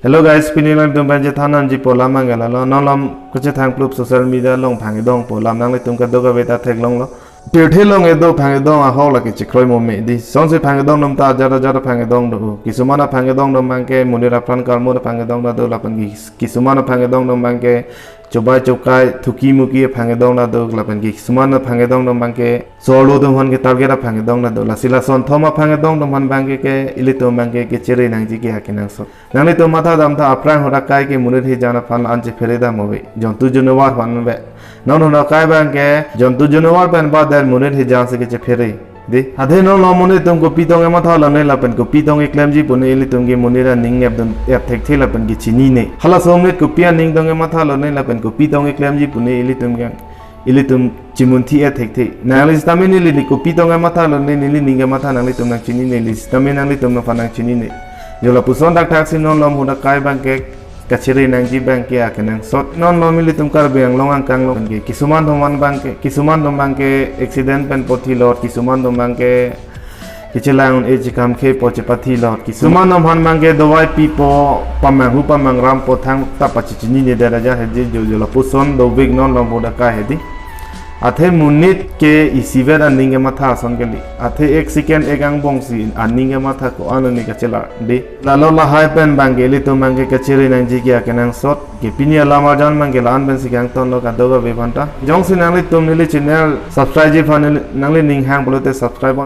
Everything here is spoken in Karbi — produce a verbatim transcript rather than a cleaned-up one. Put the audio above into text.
Hello guys, pini nangtum pen chethan nangji pu alam abang ke lalo, non alam kachethang plup social media along phang-edong pu alam, nanglitum kadokave ta theklonglo. Pirthe along edo phang-edong ahok lake chekroi mo me di. Sonsi phang-edong atum ta ajat ajat phang-edong do. Kisuman aphang-edong atum abang ke monit apran karmo phang-edong ta do lapen ki-, kisuman aphang-edong atum abang ke chobai chokai thuki muki aphang-edong ta do lapen kisuman aphang-edong atum abang ke chorlo atum aphan ke target aphang-edong ta do. Lasi lason thom aphang-edong atum aphan abang ke, ke ilitum abang ke kechere nangji ke akenangsot. Nanglitum matha damtha, aphrang ahut akai ke monit hijan aphan la-an chephere dam ave. Jontu januar aphan ave. Non ahut akai abang ke jontu januar pen bader monit hijan si kechephere. Di, athe non lo monit atum kopi tong kematha lone lapen kopi tong keklemji pu ne ilitum ke monit aning nepdun et thekthe lapen kechinine. Halaso monit kopi aning tong kematha lone lapen kopi tong keklemji pu ne ilitum ke, ilitum chimunthi et thekthe. Nangli sitame neli ni kopi tong kematha lone, neli ning kematha nanglitum nangchinine, neli sitame nanglitum nangphan nangchinine. Jo lapuson thakthak si non alam ahut akai abang ke kachere nangji abang ke akenangsot. Non alam ilitum Karbi Anglong angkang along ke kisuman atum aphan abang ke, kisuman atum abang ke accident pen pothi lot, kisuman atum abang ke kechelang un-e chekam ke po chepathi lot, kisuman atum aphan abang ke dawai pipo, pamanghu pamangram po thangta pachechinine deraja hedi, jo jo lapuson dovik non alam ahut akai hedi. Athe monit ke isivet aning kematha ason kali. Athe ek second ek angbong si aning kematha ko-an ne kachelar di. Lalo lahai pen abang ke ilitum abang ke kachere nangji ke akenangsot. Ke pini alam arjan abang ke la-an pensi kangtonlo kadokave aphanta. Jongsi nanglitum neli channel subscribe ji aphan neli, nangli ning hang pulote subscribe